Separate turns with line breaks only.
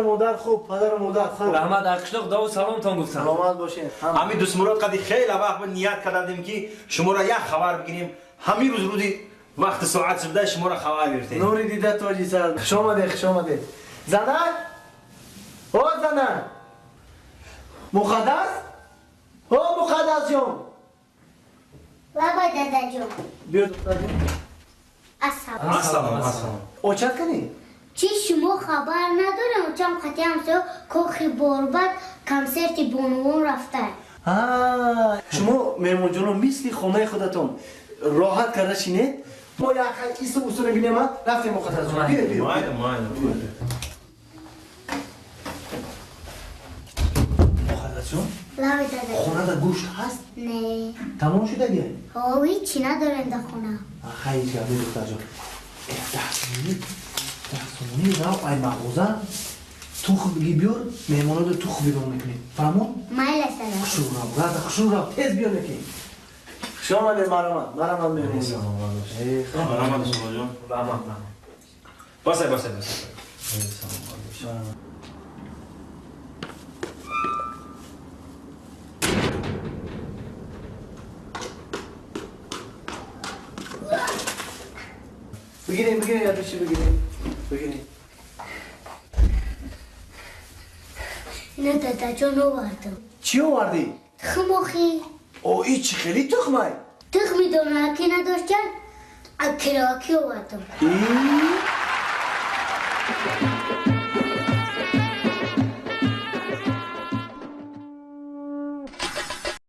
Модар хуб, падару модар хуб.
Раҳмат, аз қишлоқ дову саломтон гуфтам.
Саломат бошед.
Ҳамин Дӯстмурод қади хеле вақт ният кардем ки шуморо як хабар бигирем. Ҳамин рӯз рӯзи вақти соат шуда шуморо хабар гирифтем.
Нури дида тоҷи сар. Хуш омадед, хуш омадед. Занак? О, занак! Муқаддас? О, Муқаддас ҷон!
Лаба дадаҷон.
Биё, духтарҷон.
Ассалом.
Ассалом, ассалом.
Очат кани?
Чӣ шумо хабар надорем? Очам қати ҳамсоя кохи борбад консерти бонувон рафта.
Шумо меҳмонҷоно мисли хонаи худатон роҳат карда шинед. Мо як ису усуро бинем, рафтем, Муқаддас ҷон. Биё, биё.
Майли, майли.
Муқаддас ҷон?
Лаби дадаҷон.
Хонада гӯшт ҳаст?
Не.
Тамом шудаги?
Ҳо, ҳичи надорем дар хона.
Хайр, гап, духтарҷон. 10 сомонӣ, 10 сомонӣ, рав ай мағоза тухм биги биёр, меҳмоноро тухм бирон мекунед. Фаҳмо?
Майла, салом.
Хушрӯ рав, рада, хушрӯ рав, тез биё неки. Хуш омадед, марҳамат, марҳамат, меҳмон.
Раҳмат, Дӯстмурод ҷон.
Раҳмат, раҳмат.
Басай, басай, басай.
Бигирем, бигирем, ядуши бигирем. Бигирем.
Ина дадаҷон овардам.
Чӣ овардӣ?
Тухм охи.
О, и чӣ хели тухмай?
Тухми донаакӣ надоштан, кироакӣ овардам.
И